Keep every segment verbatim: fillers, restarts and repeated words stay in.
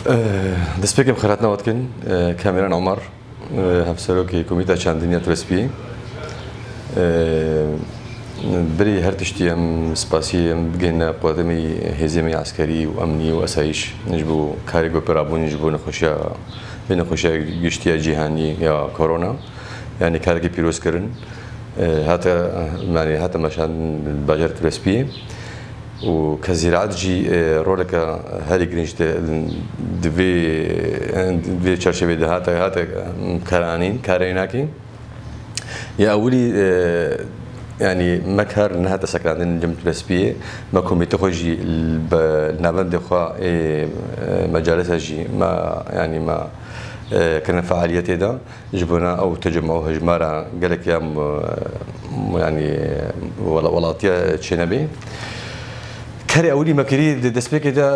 Eh, destpêkê em xelatna we dikin, eh, Kameran Omar, eh, hevserokê Komîta Çandinî ya Tirespiyê. Eh, Berî her tiştî em spasiyê em bigihîne quwetê me yî, hêzê me yî eskerî û emnî û esayîş ji bo karê ku pêra bûn ji bo nexweşiya, vê nexweşiya giştî ya cîhanî ya korona. Yanî karekî pîroz kirin. Eh, hate, yanî hate meşandin li bajarê Tirespiyê. Û ke zîraet jî, e, roleke herî girîng ji te-, di vê, di vê çarçevê de hate, hate, em, karanîn, karê nakî. Ya ewilî, e, yanî me kar nehate sekinandin cem Tirespiyê, me komîte xwe jî li be-, navendê xwe ê, e, mecalisa jî me, yanî me, e, kirine fealiyetê de. Ji bona ew tecemma û hejmara gelek ya, m-, m-, yanî, wela-, welatiya çênebê. Karê ewilî me kirî di destpêkê de,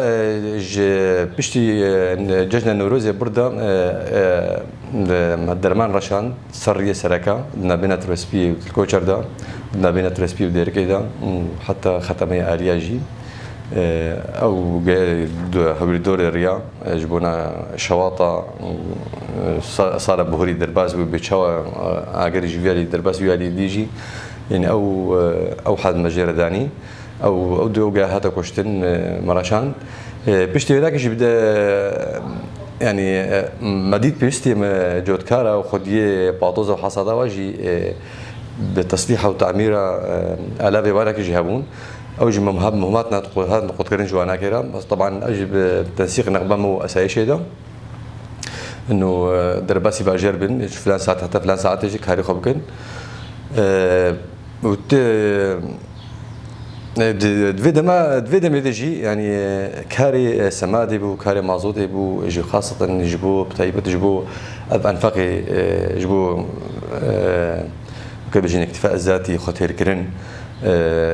e, ji piştî, e, cejna Newrozê bir de, e, e, de-, derman reşand ser riyê sereka, di navbêna Tirespiyê û Koçer de, di navbêna Tirespiyê û Dêrikê de û heta xeta me ya aliya jî, e, ew ge-, du-, hewlîdorê riya. E, ji bona şewata, e, sa-, sala bihurî derbas bû, bi çawa, e, agirî ji vî alî derbas wî alî dî jî, yanî ew, e, ew had me jê re danî. Ew, ew du ew gaya hate kuştin, e, me reşand. E, piştî wê dakê jî bi de, yanî, e, me dît pêwîstî me cotkara û xwediyê patoza û hesada wa jî, e, bi teslîha û tamîra, e, alavê wanakî jî hebûn. Ew jî mem-, muhîmat hat qu-, hat qutkirin ji wanakê re. Bes teban ew jî bi tensîq nexba me û esayîşê de. Ino, e, derbasî bajêr bin, ji filan saet heta filan saetê jî karê xwe bikin. E, û ti, e, di, di vê dema, di vê demê de jî, yanî, e, karê, e, semadê bû, karê mazotê bû, ji xaseten ji bo, bi taybet ji bo ev enfaqê, e, ji bo, e, Weke bêjin îktîfa zatî, xwe têrkirin, e,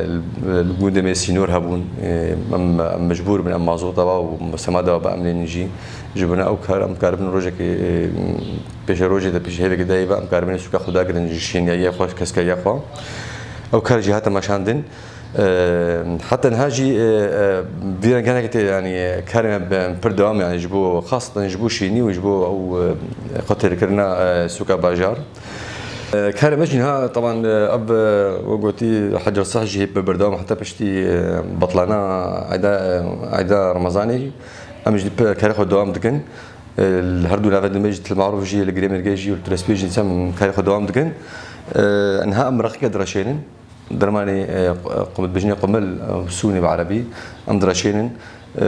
li, li gundê me sînor hebûn, e, em, em mecbûr bin em mazota wa û semada wa biemnênin jî. Ji bona ew kar em karibin rojekê, e, pêşerojê de pêşî hêvekê de hêva em karibin sûka xwe dagirin ji şêniyayiya xwe, keskeriya xwe. Ew kar jî hate meşandin. E, heta niha jî, e, e, vî rengenekê tê, yanî, karê me bi pir dewam, yanî, ji bo, xaseten ji bo şênî û ji bo ew, e, xwe têrkirina, e, sûka bajar. E, karê me jî niha, teban, e, ev, e, wek gotî, Hecer Sah jî hê bi berdewam heta piştî, e, betlana eyda, e, eyda Remezanê jî. Em jî pe-, karê xwe dewam dikin. E, li her du navendên me jî, Til Marûf jî, li Girê Mêrgê jî û li Tirespiyê jî em karê xwe dewam dikin. E, niha em reqîke direşênin. Dermanê, e, qu-, qum-, dibêjinê qumil, e, sûnê bi erebî, em direşênin, e,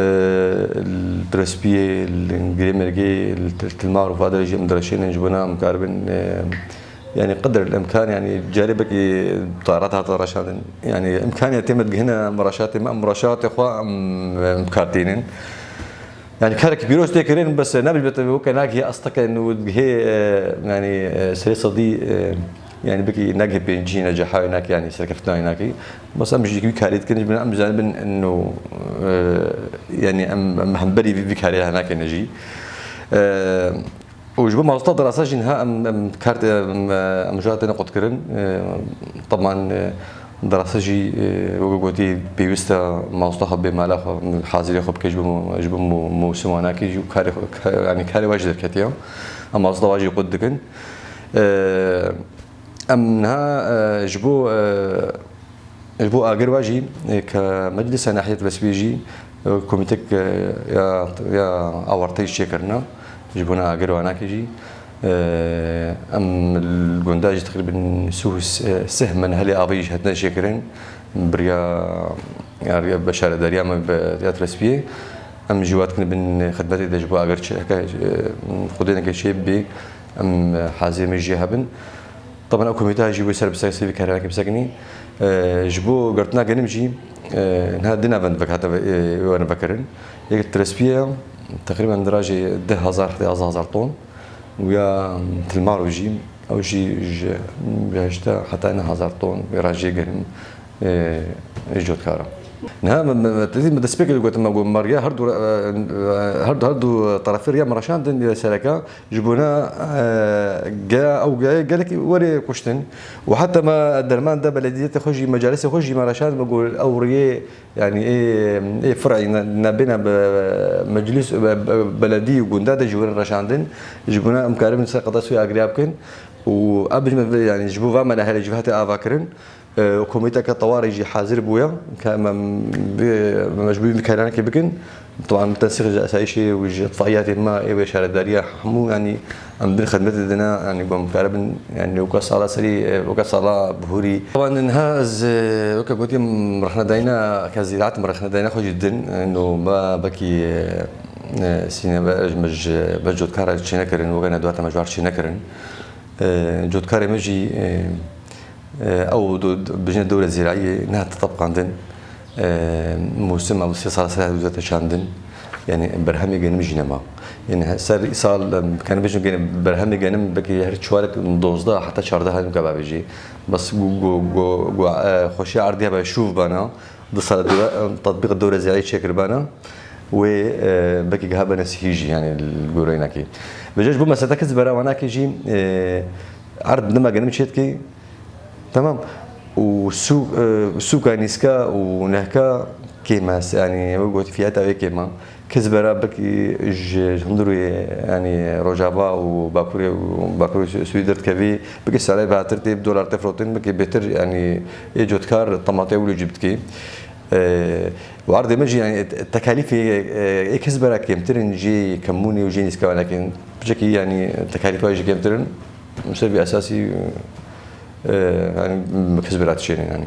li Tirespiyê, li Girê Mêrgê, li Til-, Til Marûf, va derê jî em direşênin, ji bona em karibin, e, yanî qedr el imkan, yanî carê belkî tarat hate reşandin. Yanî imkaniya tê me digihine em reşatê me, em reşatê xwe em, em kar tînin. Yanî karekî pîroz tê kirin, bes nabêjbete weke nagihê asteke nû digihê, e, yanî, e, serê sedî, e, yanî belkî nagihê pêncî ne cehayê nakî, yanî serkeftina wê nakî. Bes em jî wî karî dikin, ji bin em zanibin nû, e, yanî em, em hemberî vî, vî karê henakê ne jî. E, Û ji bo mazota dirasa jî niha em, em kar, em, em ji têne qutkirin. E, teban, e, dirasa jî, e, wek gotî pêwîst e mazota xwe bê mala xwe hazirê xwe bike ji bo, ji bo mo-, mewsima nakê jî û karê xwe, ka-, yanî karê we jî derketiye. Em mazota we jî qut dikin. E, em niha, e, ji bo, e, Ji bo agir ve jî, e, ke Meclisa Nahiyê Tirespiyê jî, e, komîtek, e, ya, ya awarte jî çêkirine, ji bona agir ve nakê jî, e, em li gunda jî teqrîben sû, e, sih menhelê avê jî hatine çêkirin, bi riya, ya riya beşaredariya me bi ya Tirespiyê, em jî wat kin bin xidmetê de ji bo agir çi, heke, e, xwedêneke çê bibê, em, e, hazê me jî hebin. Teban ew komîteya jî wê ser bisekine, sêvî kererekê bisekinî. E, ji bo girtina genim jî, e, niha du navend vek hate ve-, e, werin vekirin. Yek Tirespiyê ye, teqrîben di rajê deh hezar heta yazdeh hezar ton. Û ya Til Marûf jî, ew jî ji heşt heta neh hezar ton wê rajê genim, e, cotkar e. Niha me, me, me, tedî me destpêkê de gotin, me got, me riya her du, e, e, her du, her du terefê riya me reşandin, e, sereka, ji bona, e, ge-, ew ge-, gelekî werê kuştin. Û heta me derman de belediyetê xwe jî, mecalisê xwe jî me reşand, me got, ew riyê, yanî ê, ê fir'î ne, nebêne be meclis, be, be, beledî û gunda de ji werê reşandin. Ji bona em karibin ser qada suya agiriya bikin. Û ev bijme vê, yanî ji bo va me nehelê ji ve hate ava kirin. E, komîteke tewarê jî hazir bûye, ke em vê, me mecbûrî vî karanekê bikin. Teban, tensîq ji esayîşê û ji îtfaiyatê me ê wê şaredariya hemû, yanî em bin xidmetê dine, yanî ku em karibin, yanî weke sala serî, e, weke sala bihûrî. Teban niha ez, e, weke gotî, em rexnedayîna, ke zîraet em rexnedayîna xwe jî didin, e, no me bekî, e, e, sîne be, me ji, me cotkara çênekirin, weke nedwata me ji war çênekirin. E, cotkarê me jî, e, e, ew do-, do-, bijne dewre zîrayiyê nehate tebqandin. E, mûsim ew sê sal ser hevdû te çandin. Yani berhemê genim jî nema. Yani he-, ser îsal, em, karin bêjin gene berhemê genim belkî her çarek dozdeh heta çardeh hevdû ke bavêjî. Bes gu, gu, gu, gu, e, xweşiya erdî hebe şûv bana. Du sala dewre, em, tatbîq dewre ziyayî çêkiribana. Wê, e, belkî giha bene sihî jî, yani li goreyî nakî. Vêca ji bo meseta kiz bera wanakî jî, e, erd dima genim çêdikî, temam. Û sûk, e, sûka nîska û nehka kêm e, yani wek gotî fiyata wê kêm e. Kiz bera belkî ji, ji hundir wê, yani Rojava û Bakurê û Bakurê Swî derdikevî, belkî salê batir tê bi dolar tê firotin, belkî bêtir, yani ê cotkar tematiya wilo cî bidikî. E, û erdê me jî, yani, te-, tekalîfê, e, ê kesbera kêmtir in jî kemûnê û jî nîskawanekên. Piçekî, yani, tekalîfa jî kêmtir in. Ser vî esasî, e, yani, kesbera dişênin, yani.